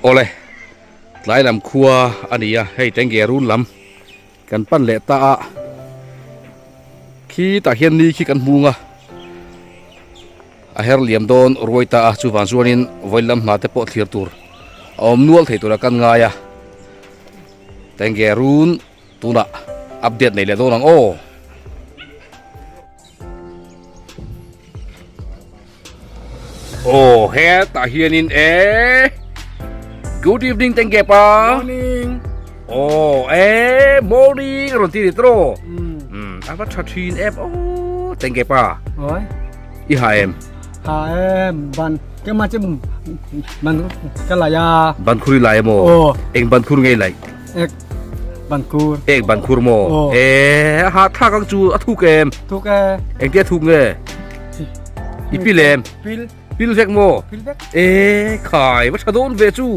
Awle, tlai lam khua a ni a, hei tenge run lam kan pan leh ta a, khitah hian ni khi kan hmung a, a her liam dawn ruai ta a, chuvang chuanin vawi lam hna te pawh thlir tur a awm nual thei tura kan ngai a, tenge run tunah update nei leh dawn ang aw. Aw hetah hianin e Good evening tengge pa Morning Aw e morning a rawn ti ni tawh um a va tha thin em aw tengge pa Oi I ha em Ha em ban ke ma che ban ka lai a Ban khur i lai emaw Aw Eng ban khur nge i laih Ek ban khur. Ek ban khur maw? Aw. E ha thak ang chu a thuk em? Thuk e. Engtia thuk nge? I pil em? Pil. Pil vek maw? Pil vek. E khai va tha dawn ve chu.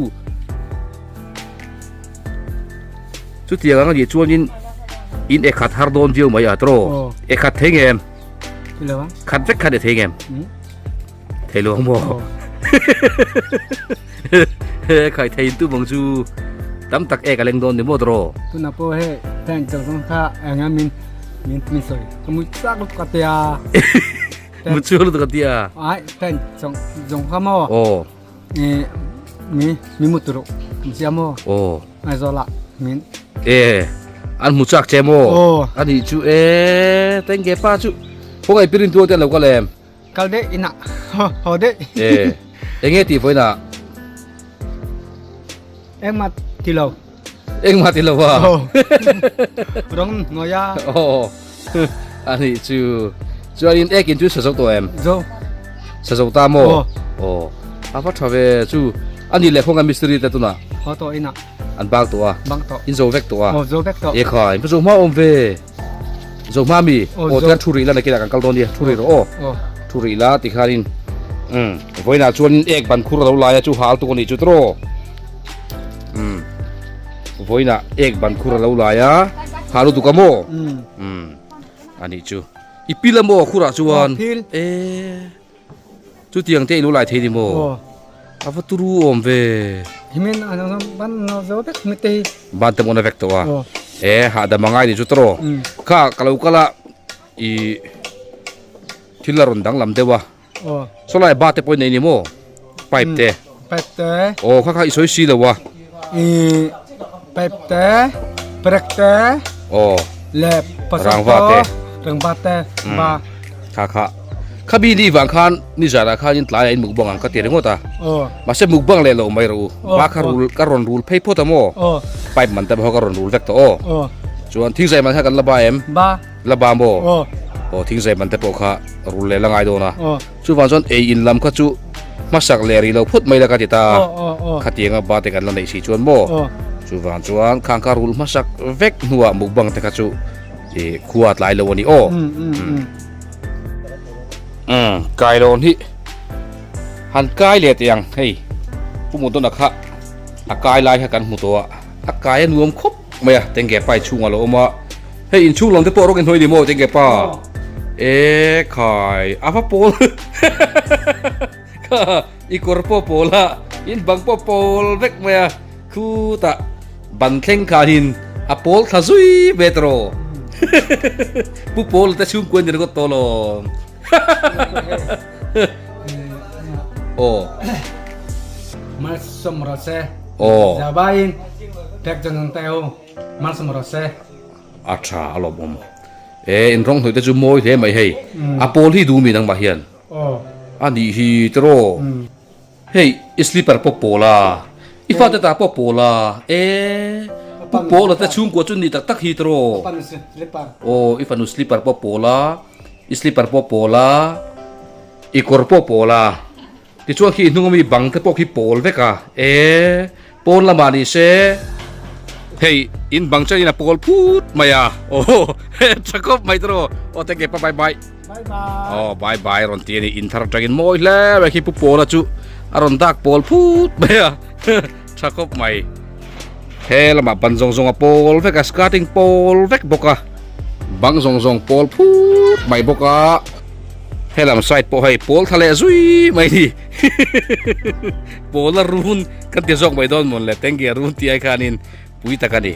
Chutiang ang a nih chuanin in e khat har dawn viau mai a tawh. Aw. E khat thei nge em? Pil lo ang. Khat vek khat e thei nge em? Thei lo ang maw? Khai thei tu bang chu tam tak ek a leng dawn ni maw tawh? Tuna pawh hei thank chang chang kha eng min min min sawi ka mu chak lutuk ka tia. Mu chak lutuk ka tia. Ai thank chang chang kha maw? Aw. E mi mi mu turu mi sia maw? Aw. Ai zo la min. E an mu chak che maw? Aw. Ani chu e tengge pa chu khawngaih pirin tu te an lo kal em? Kal deuh inah haw deuh. E enge tih vawiinah? Engmah ti lo. Engmah ti lo a? Aw. Rawng nawi a. Aw. Ani chu chuanin ekin chu sa zo tawh em? Zo. Sa zo ta maw? Aw. A va tha ve chu. Ani leh khawnga mistiri te tunah? Haw tawh inah. An bang tawh a? Bang tawh. In zo vek tawh a? Aw zo vek tawh. E khai, in zo hma awm ve. Zo hma mi? Aw tihian thu rih la nakinah kan kal dawn nia, thu rih rawh aw. Thu rih la tikhanin umm vawiinah chuanin ek ban khur a lo lai a chu hal tuk a nih chu tawh umm vawiinah ek ban khur a lo lai a hal lutuk a maw umm a nih chu i pil a maw khurah chuan e chutiang te i lo lai thei ni maw a va turu awm ve. Himin a ban zo vek mi te hi. Ban te pawh na vek tawh a. E hahdam a ngai ni chu tawh kha ka lo kal a i thil a rawn danglam deuh a saw lai ba te pawh i nei ni maw pipe te. Pipe te. Aw kha kha i sawi si lo a. I pipe te brake te. Aw. Le pasal Rangva te. Rangva te ba. Kha kha khabi ni vang khan ni zara khan in tlai a in mukbang ang ka ti ringawt a. Aw. Mahse mukbang leh lo mai rawh u. Ba kha rul ka rawn rul phei phawt a maw. Aw. Pipe man te pawh ka rawn rul vek tawh aw. Aw. Chuan thingzai man kha kan la ba em? Ba. La ba maw? Aw. Aw thingzai man te pawh kha rul leh la ngai dawn a. Aw. Chuvang chuan ei in lam kha chu hmasak leh rih lo phawt mai la ka ti ta. Aw aw aw. Khatianga ba te kan la neih si chuan maw. Aw. Chuvang chuan khang kha rul hmasak vek hnuah mukbang te kha chu i khua tlai lo a ni aw. Um um um. Um kailawn hi han kai leh teh ang hei Pu Mutdawna kha a kai lai kha kan hmu tawh a, a kai a nuam khawp mai a tengge pa inchhungah a lo awm a hei inchhung lam te pawh rawng inhnuai ni maw tengge pa e khai a va pawl kha i kawr pawh pawl a in bang pawh pawl vek mai a khutah ban thleng khanin a pawl thla zui ve ta rawh pu pawl te chhungkua ni ringawt tawh lawm aw Malsawm rawh se. Aw. Zabain pek jan ang tayo. Malsawm rawh se. A tha a lawmawm. E in rawng hnawih te chu mawi hle mai hei. A pawl hi duh mi nangmah hian. Aw. A nih hi tiraw. Hei i slipper pawh pawl a, i fate ta pawh pawl a, e pu pawl a te chhungkua chu ni tak tak hi tiraw. Ka fanu slipper. Aw i fanu slipper pawh pawl a, i slipper pawh pawl a, i kawr pawh pawl a, tichuan khi i hnung ami bang te pawh khi pawl vek a, e pawn lamah ni se hei in bang chuan in a pawl phut mai a, aw tha khawp mai tiraw, aw thank you pa bye bye. Bye bye. Aw bye bye rawn ti a ni in thar atangin mawi hle mai khi pu Pawla chu a rawn dak pawl phut mai a tha khawp mai he lamah ban zawng zawng a pawl vek a skirting pawl vek bawk a bang zawng zawng pawl phut mai bawk a. Helam side pawh hei pawl thla leh zui mai ni pawl a run kan ti zawk mai dawn mawn le tenge a run tih ai khanin pui tak a ni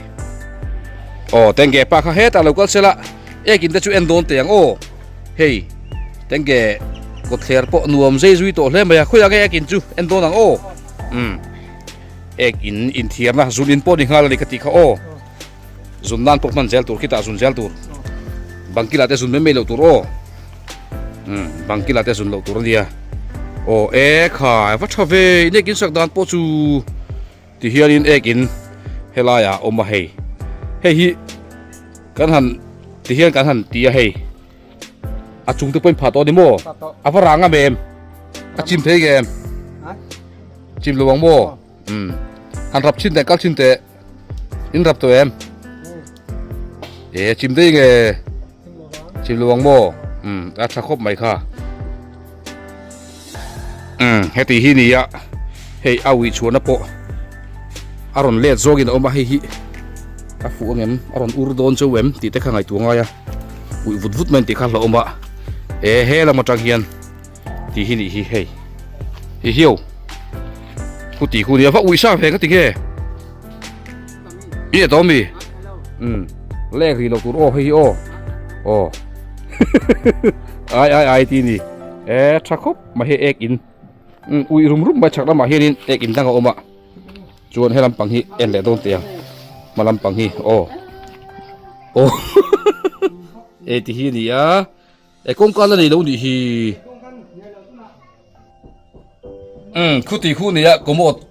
aw tenge pa kha hetah lo kal sela ekin te chu en dawn teh ang aw hei tenge kawtthler pawh nuam zei zui tawh hle mai a khawiah nge ekin chu en dawn ang aw umm ekin inthiarna zun in pawh ni nghal a ni ka tih kha aw. Zun nan pawh hman zel tur khitah zun zel tur bangkila te zun mai mai loh tur aw umm bangkila te zun loh tur ania aw e kha va tha ve in ekin sak dan pawh chu ti hianin ekin helaiah a awm a hei hei hi kan han ti hian kan han ti a hei a chung te pawhin phah tawh a ni maw a va rang am em a chim thei nge em chim lo ang maw umm han rap chin teh kal chin teh. In rap tawh em? E chim dei nge chim lo ang maw? Um a tha khawp mai kha. Um heti hi nia hei a ui chhuahna pawh a rawn let zawngin a awm a hei hi a fuh ang em a rawn ur dawn cheu em tih te kha ngaihtuah ngai a ui vut vut mai an tih kha hlauhawm a e he lam atang hian Tih hi nih hi hei hi hiau khu tih khu nia va ui sa ve ka ti nge i to mi um lek ri lo tur aw hei hi aw aw ai ai ai ti ni e tha khawp mai hei ek in um ui rum rum mai chhak lamah hianin ek in dang a awm a chuan he lampang hi en leh dawn teh ang hma lampang hi aw aw e ti hi a ni a. E kawngka la nei lo nih hi. Umm khuti khu nia commode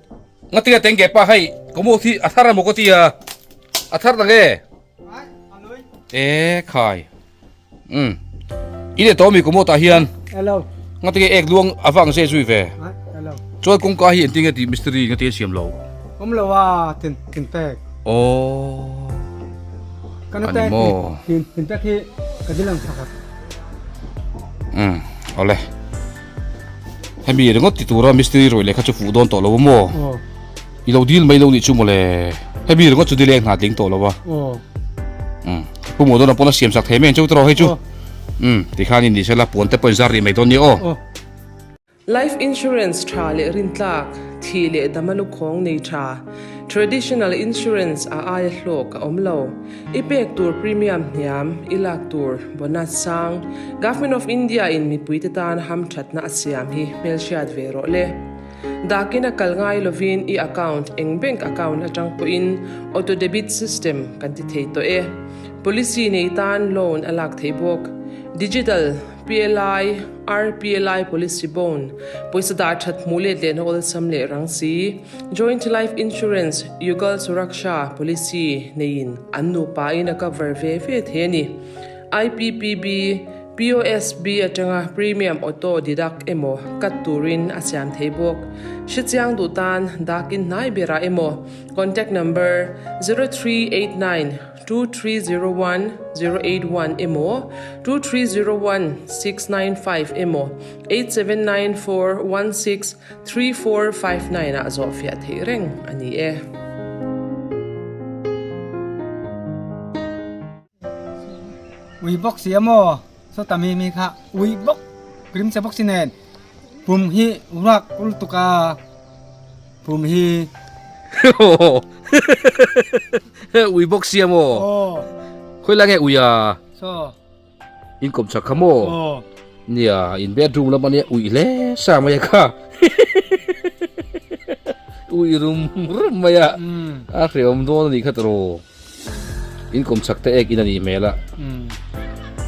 ngatinge tenge pa hei commode hi a thar emaw ka tia a thar ta nge e khai umm i leh tawh ami commode ah hian ngatinge ek luang a va ang zeh zui ve chuan kawngka hi engtinge tih mistiri ngatinge siam lo awm lo a tin tin pek aww. Ani maw? Umm awle. Hemi ringawt ti tura mistiri rawih leh kha chu fuh dawn tawh lo a maw? I lo dil mai lo nih chu mawle. Hemi ringawt chu dileng hna tling tawh lo a. Umm Pu Mawdawna pawn a siam sak thei mai ang cheu tawh hei chu. Umm tikhan in ni sela puan te pawh in zar rih mai dawn nia aw. Life insurance tha leh rintlak, thih leh dama lukhawng nei tha, traditional insurance a aia hlawk a awm lo. I pek tur premium hniam, i lak tur bonus sang, Government of India in mipuite tan hamthatna a siam hi hmelhriat ve rawh le. Dakin a kal ngai lovin i account eng bank account atang pawhin auto debit system kan ti thei tawh e. Policy nei tan loan a lak theih bawk. Digital. PLI, RPLI Policy Bond, pawisa dah that hmuh let lehna awlsam leh rang si, Joint Life Insurance, Yugal Suraksha Policy neiin an nupa in a cover ve ve thei a ni. IPPB, POSB atanga premium auto deduct emaw cut turin a siam thei bawk. Hrechiang duh tan dakin hnai berah emaw contact number 0389 2301 081 emaw 2301 695 emaw 8794 16 3459 ah zawhfiah theih reng a ni e. Ui bawk si a maw? Sawta mi mi kha ui bawk rim che bawk si nen pum hi ruak lutuk a pum hi. Ui bawk sia maw? Khawi lai nge ui a? In kawm chak kha maw? Nia, in bedroom lam ania ui hle sa mai a kha. Ui rum rum mai a. A hreawm dawn a nih kha tawh. In kawm chak te ek in a nih hmel a.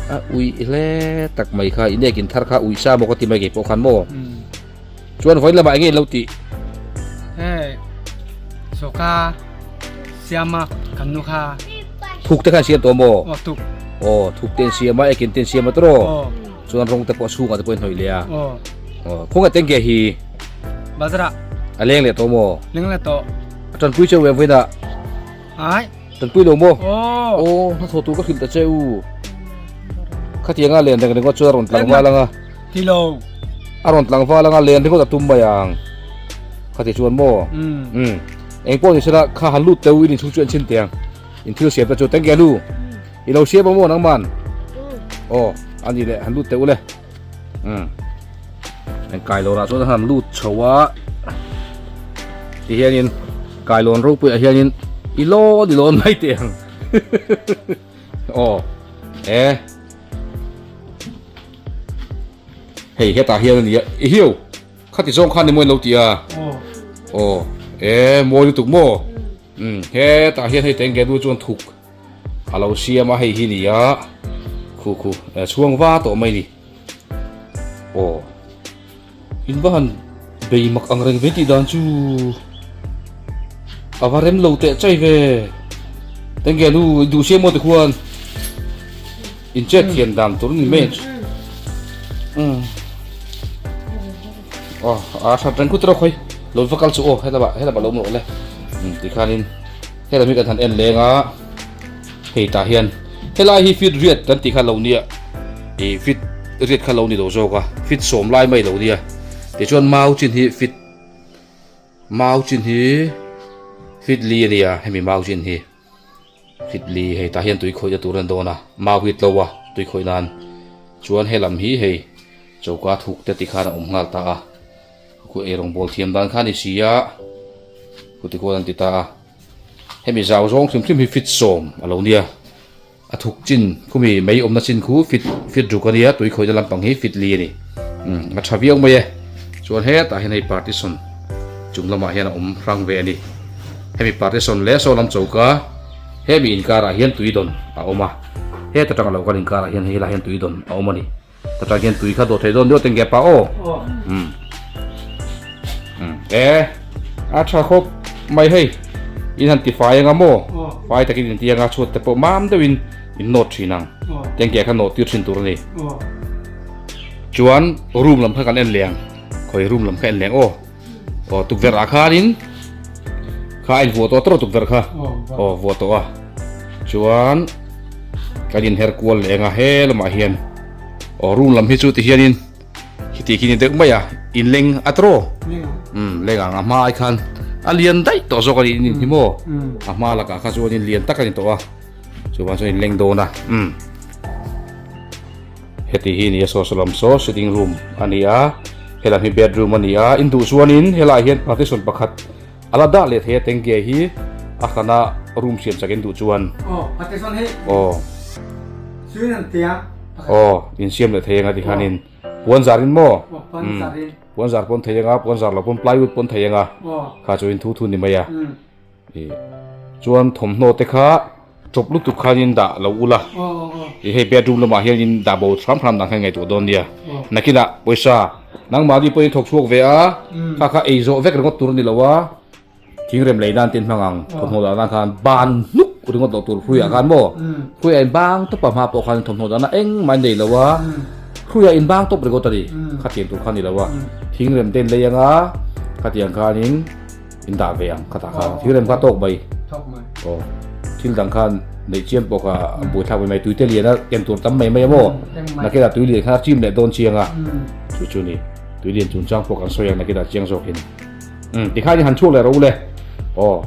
A ui hle tak mai kha, in ek in thar kha ui sa maw ka ti mai kei pawh khan maw? Chuan vawiin lamah enge in lo tih? Hei soka siama kan nu kha. Thuk te khan siam tawh maw? Aw thuk. Aw thuk te in siam a, ekin te in siam a tawh. Aw. Chuan rawng te pawh chhungah te pawh in hnawih leh a. Aw. Aw khawngaih te nge hi? Bazar ah. A leng leh tawh maw? Leng leh tawh. A tanpui cheu em vawiinah? Ai. Tanpui lo maw? Aw. Aw hnathawh tur ka hrilh ta che u. Khatianga len reng ringawt chuan a rawn tlangval ang a. Ti lo. A rawn tlangval anga len ringawt a tum mai ang. Khati chuan maw? Umm. Eng pawh ni sela kha han lut teu in inchhung chu en chhin teh ang. In thil siam te chu teng ke lu. I lo siam ang maw nangman? Aw, a ni leh han lut teh u le. Um heng kailawnah chuan han lut chho a ti hianin kailawn ropuiah hianin i lawn i lawn mai teh ang aw e hei hetah hian a ni a i hiu khati zawng khan ni maw in lo ti a aw e mawi lutuk maw um hetah hian hei tengge nu chuan thuk A lo siam a hei hi ni a khu khu chhuang va tawh mai ni aw in va han bei mak ang reng ve tih dan chu a va rem lo teh chai ve tenge nu i duh siam maw ti khuan in chet thian dan tur ni mai um aw a that reng khut rawk hei lo va kal chu aw helama helama lo mawh le um tikhanin Helam hi kan han en leng a, hei tah hian helai hi feet riat kan tih kha lo nia, ih feet riat kha lo ni lo zawk a, feet sawm lai mai lo nia, tichuan mau chin hi feet mau chin hi feet li a nia hemi mau chin hi feet li hei tah hian tui khawihna tur a ni dawn a, mau hi tlo a tui khawih nan chuan helam hi hei choka thuk te tikhan a awm nghal ta a. Khu eirawng bawl thiam dan kha a ni si a, khuti khuan an ti ta a. Hemi zau zawng hrim hrim hi fit sawm a lo nia, a thuk chin khumi mei awmna chin khu fit fit ruk a nia, tui khawihna lampang hi fit li a ni. Umm a tha viau mai e. Chuan hetah hian hei partition chung lamah hian a awm hrang ve a ni. Hemi partition leh saw lam choka hemi inkarah hian tui dawn a awm a, heta tanga lo kal inkarah hian hei helaiah hian tui dawn a awm a ni. Ta tang hian tui kha dawh thei dawn deuh teng gepa aw. Um. Um. E a tha khawp mai hei. In han ti fai anga maw? Fai takin in ti anga chhuat te pawh mam deuhin in nawt thin ang. Teng ge kha nawt tir thin tur a ni. Chuan room lam kha kan en leh ang. Khawi room lam kha en leh ang aw. Aw tukverh ah khanin kha a invuah tawh tawrh tukverh kha aw vuah tawh a chuan kan inher kual leh eng a he lamah hian aw room lam hi chu ti hianin khiti khi ni deuh mai a inleng a tawrh um leng ang a hma ai khan a lian daih tawh zawk a ni in hi maw a hma lakah kha chuanin lian tak a ni tawh a chuvang chuan inleng dawn a um. Heti hi nia saw saw lam saw sitting room a ni a, helam hi bedroom a ni a, in duh chuanin helaiah hian partition pakhat a la dah leh thei a tengge hi a hrana room siam chak in duh chuan. Aw partition hi aw suin an tia aw in siam leh thei anga tikhanin puan zar in maw aw puan zar in puan zar pawn thei anga puan zar lo pawn plywood pawn thei anga kha chu in thu thu ni mai a. Ih chuan thawmhnaw te kha chawp lutuk khanin dah lo ula ih hei bedroom lamah hianin dah bo hram hram dan kha ngaihtuah dawn nia nakinah pawisa nangmahni pawhin thawk chhuak ve a kha kha ei zawh vek ringawt tur a ni lo a thingrem lei nan te in hmang ang thawmhnaw dah nan khan ban hnuk ringawt loh tur hruiah khan maw hruiah in bang tawp a hma pawh khan thawmhnaw dahna engmah in nei lo a hruiah in bang tawp ringawt a ni khatiang tur kha a ni lo a thingrem te in lei anga khatiang khanin. In dah ve ang khatah khan thil rem kha tawk mai aw thil dang khan neih chiam pawh kha buai thlak mai mai tui te lian a ken tur tam mai mai a maw nakinah tui lian khan a chim leh dawn chiang a chu chu ni tui lian chung chang pawh kan sawi ang nakinah chiang zawk in um tikhan in han chhuak leh ro le aw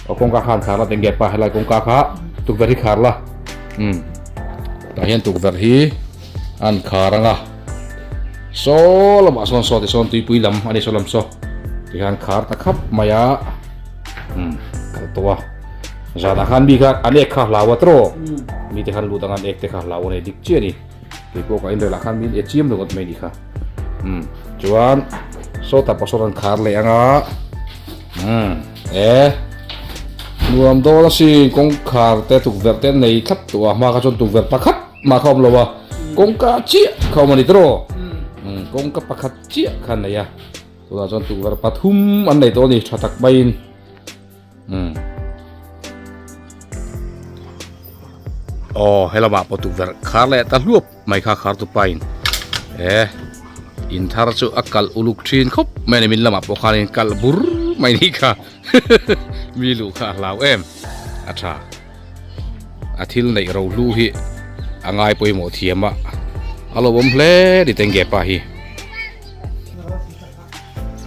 aw kawngka khan khar la tenge pa helai kawngka kha tukverh hi khar la um tah hian tukverh hi an khar anga Saw lamah sawn saw tisawn tuipui lam a ni saw lam saw tihian khar ta khap mai a umm kal tawh a zanah khan mi kha an ek kha hlau a tawh mi te khan lut anga an ek te kha hlau a nei dik chiah a ni keipawh ka inrel ah khan min e chiam ringawt mai a ni kha umm chuan sawtah pawh sawn an khar leh anga umm e nuam dawn asin kawngkhar te tukverh te an nei thlap tawh a hma kha chuan tukverh pakhat mah kha awm lo a kawngka chiah kha awm a ni tawh kawngka pakhat chiah kha an nei a tunah chuan tukverh pathum an nei tawh a ni tha tak maiin aw helamah pawh tukverh khar leh ta hluap mai kha khar tu pain e in thar chu a kalh uluk thin khawp mai a ni min lamah pawh khanin kalh bur mai ni kha mi luh kha a hlau em a tha. A thil neih ro hlu hi a ngai pawimawh thiam a, a lo awm hle ni Tengge pa hi.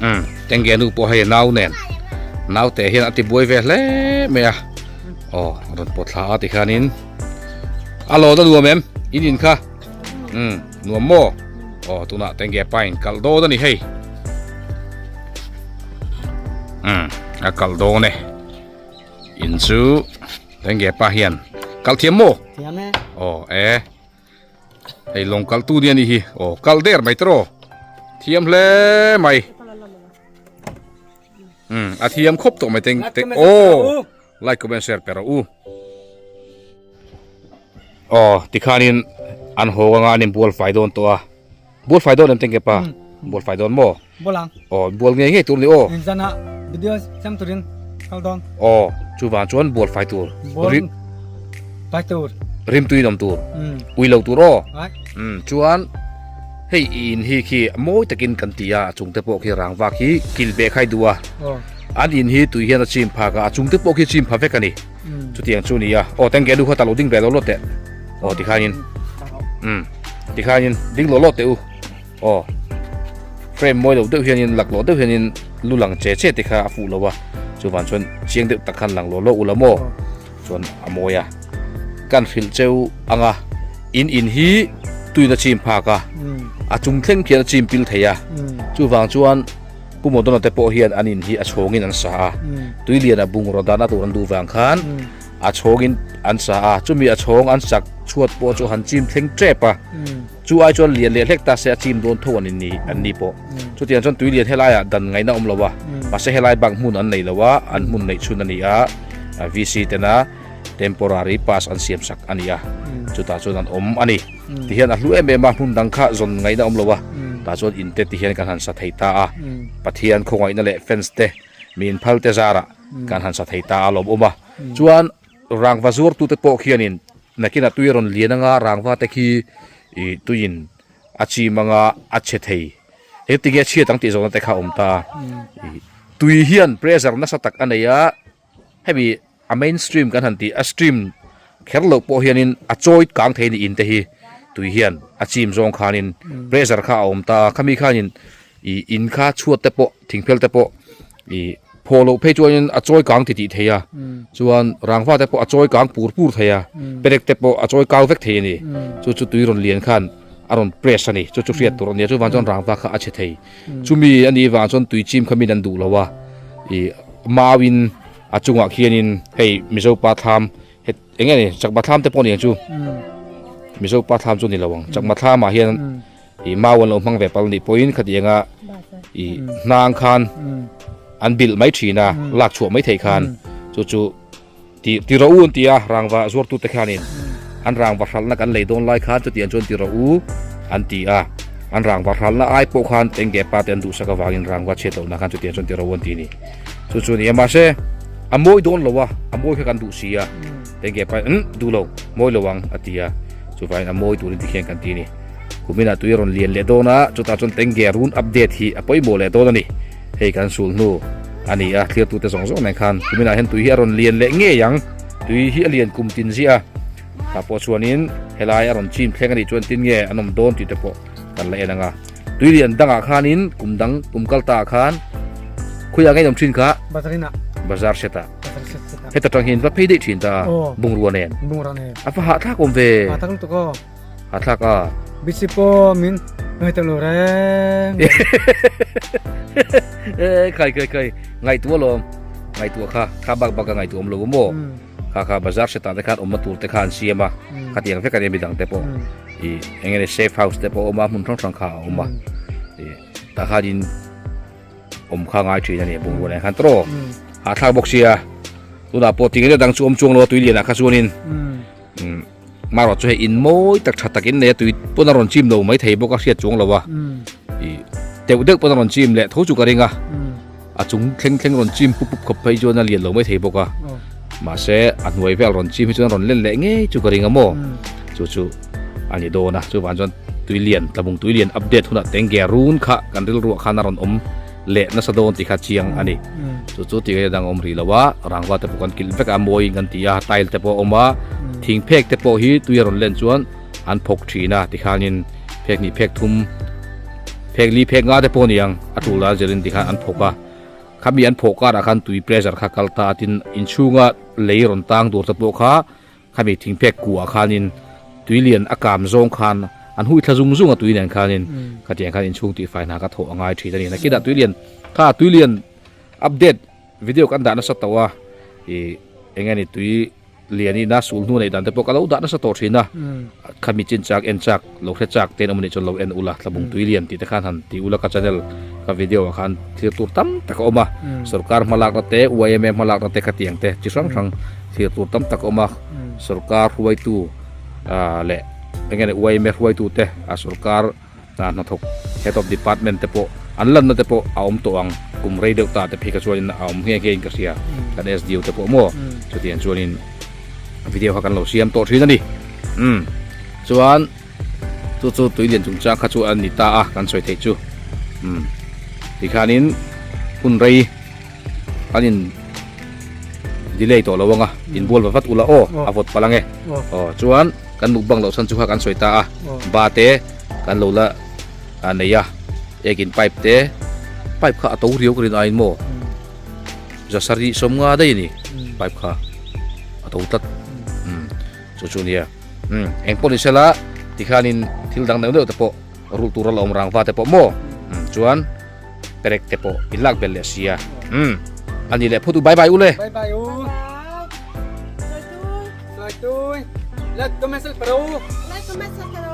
Umm Tengge nu pawh hei a nau nen naute hian a ti buai ve hle mai a, aw a rawn pawt thla a tikhanin a lawn a nuam em in in kha umm nuam maw? Aw tunah tenge pain kalh dawn a ni hei. Umm a kalh dawn e. In chu tenge pa hian kalh thiam maw? Thiam e. Aw e. Hei lawng kalh tu nia ni hi. Aw kalh der mai tawh. Thiam hle mai. Umm a thiam khawp tawh mai teng teng aw like comment share pe rawh u. Aw tikhanin an haw anga an inbual fai dawn tawh a bual fai dawn em teng ke pa bual fai dawn maw bual ang aw bual ngei ngei tur ni aw inzana video siam turin kal dawn aw chuvang chuan bual fai tur bual fai tur rim tui awm tur ui lo tur aw chuan hei in hi khi mawi takin kan ti a a chung te pawh khi rangva khi kilh beh khai duh a an in hi tui hian a chim phak a a chung te pawh khi chim pha vek a ni. Chutiang chu ni a, aw tengke nu kha ta lo ding ve lo lawt teh, aw tikhanin umm tikhanin ding lo lawt teh u, aw frame mawi lo deuh hianin laklawh deuh hianin lu lang che che te kha a fuh lo a, chuvan chuan chiang deuh tak khan lang lo lawk u la maw chuan a mawi a, kan hrilh cheu anga in in hi tuina chim phak a, a chung thleng khian a chim pil thei a, chuvang chuan. Pu Modona te pawh hian an in hi a chhawngin an sa a, tuiliana bungraw dahna tur an duh vang khan a chhawngin an sa a, chumi a chhawng an sak chhuat pawh chu han chim thleng tep a, chu ai chuan lian leh hlek ta se a chim dawn tho an ni an ni pawh. Chutiang chuan tuilian helaiah dan ngaihna awm lo a, mahse helai bak hmun an nei lo a, an hmun neih chhun a ni a, VC tena temporary pass an siam sak a ni a, chutah chuan an awm a ni. Ti hian a hlu em em a, hmun dang kha zawn ngaihna awm lo a, tah chuan in te ti hian kan han sa thei ta a, Pathian khawngaihna leh fans te mi inphal te zarah kan han sa thei ta a lawmawm a, chuan rangva zuartu te pawh khianin nakinah tui a rawn lian anga rangva te khi ih tuiin a chim anga a chhe thei engtin nge a chhiat ang tih zawhna te kha a awm ta a, ih tui hian pressure nasa tak a nei a, hemi. A main stream kan han tih, a stream kher loh pawh hianin a chawi kang thei niin te hi tui hian a chim zawng khanin pressure kha a awm ta a, khami khanin ih in kha chhuat te pawh thingphel te pawh ih phaw loh phei chuanin a chawi kang titih thei a, chuan rangva te pawh a chawi kang pur pur thei a, perek te pawh a chawi kau vek thei a ni, chu chu tui rawn lian khan a rawn press a ni, chu chu hriat tur a nia chuvang chuan rangva kha a chhe thei, chumi a nih vang chuan tui chim kha min an duh lo a, ih mauin. A chungah khianin hei Mizo pa thlam het eng nge ni chakma thlam te pawh a ni ang chu Mizo pa thlam chu a ni lo ang chakma thlamah hian ih mau an lo hmang ve pal nih pawhin khatianga ih hnang khan an bilh mai thin a lak chhuah mai theih khan chu chu ti ti rawh u an ti a rangva zuartute khanin an rangva hralhna kan lei dawn lai khan chutiang chuan ti rawh u an ti a an rangva hralhna ai pawh khan eng nge pa te an duhsak avangin rangva chhiat lohna khan chutiang chuan ti rawh u an ti a ni. Chu chu nia mahse a mawi dawn lo a, a mawi kha kan duh si a, enge pa umm duh lo mawi lo ang a ti a, chuvangin a mawi turin tikhian kan ti a ni. Kuminah tui a rawn lian leh dawn a, chutah chuan tenge run update hi a pawimawh leh dawn a ni. Hei kan sul hnu a ni a, thlir tute zawng zawng nen khan kuminah hian tui hi a rawn lian leh ngei ang, tui hi a lian kum tin ziah a, tah pawh chuanin helai a rawn chim thleng a nih chuan tin nge an awm dawn tih te pawh kan la en ang a. Tui lian dangah khanin kum dang kum kal ta ah khan khawiah ngei awm thin kha? Bazar inah. Bazar set ah. Bazar set set ah. Heta tang hian va phei daih thin ta bungrua nen. Bungrua nen. A va hahthlak awm ve. Hahthlak lutuk aw. Hahthlak a. Bisi pawh min ngaihtuah lo reng. E khai khai khai ngaihtuah lawm ngaihtuah kha kha bak bak a ngaihtuah awm lo maw. Kha kha bazar set ah te khan awmna tur te kha an siam a khatiang vek a nia midang te pawh. Ih eng nge safe house te pawh a awm a hmun hrang hrang kha a awm a ih tah khanin awm kha ngai thin a ni bungrua nen khan tawh hahthlak bawk sia tunah pawh tinge dang chu awm chuang lo a tui lianah kha chuanin umm marawh chu hei in mawi tak tha takin nei a tui pawn a rawn chim lo mai thei bawk a hriat chuang lo a ih deuh deuh pawn a rawn chim leh tho chu ka ring a a chung thleng thleng rawn chim pup pup khawp phei chuan a lian lo mai thei bawk a mahse a hnuai vel rawn chim hi chuan rawn len leh ngei chu ka ring a maw chu chu a ni dawn a chuvang chuan tui lian tlabung tui lian update hunah tenge run kha kan rilruah khan a rawn awm leh nasa dawn tih kha chiang a ni chu chu tih dang awm rih lo a rangva te pawh kan kilh vek a mawi kan ti a tile te pawh a awm a thing phek te pawh hi tui a rawn len chuan an phawk thin a tikhanin phek hnih phek thum phek li phek nga te pawh a ni ang a tul dan zirin tikhan an phawk a khami an phawh karah khan tui pressure kha kal ta a tin inchhunga lei rawn tang tur te pawh kha khami thing phek kuah khanin tui lian a kam zawng khan. an hui thla zung zung a tui nen khanin khatiang khan inchhung tihfai hna ka thawh a ngai thin a ni. Nakinah tuilian kha tuilian update video kan dah nasa tawh a ih eng nge ni tui lian ina sul hnu neih dan te pawh ka lo dah nasa tawh thin a khami chin chak en chak lo hre chak ten awm anih chuan lo en ula tlabung tui lian tih te khan han ti ula ka channel ka video ah khan thlir tur tam tak a awm a sorkar hmalakna te yma hmalakna te khatiang te chi hrang hrang thlir tur tam tak a awm a sorkar hruaitu ah leh eng nge ni yma hruaitu te a sorkar hna hnathawk head of department te pawh an lanna te pawh a awm tawh ang kum rei deuh ta te phei kha chuanin a awm nghe nghe in ka hria kan SDO te pawh maw chutiang chuanin video kha kan lo siam tawh thin a ni umm chuan chu chu tui lian chungchang kha chu a ni ta a kan sawi theih chu umm tikhanin hun rei an in delay tawh lo anga inbual va vat ula aw a vawt palh ange aw chuan kan mukbang loh chhan chu kha kan sawi ta a ba te kan lo la nei a ekin pipe te pipe kha a to riau ka rin aiin maw zasarih sawmnga daih a ni pipe kha a to tlat chu chu nia engpawh ni sela tikhanin thil dang deuh deuh te pawh rulh tur a la awm rang va te pawh maw chuan. Perek te pawh in lak belh leh sia. Umm. A ni leh phawt u bye bye u le. Bye bye u. Sawi tui. Like comment subscribe. Like comment subscribe.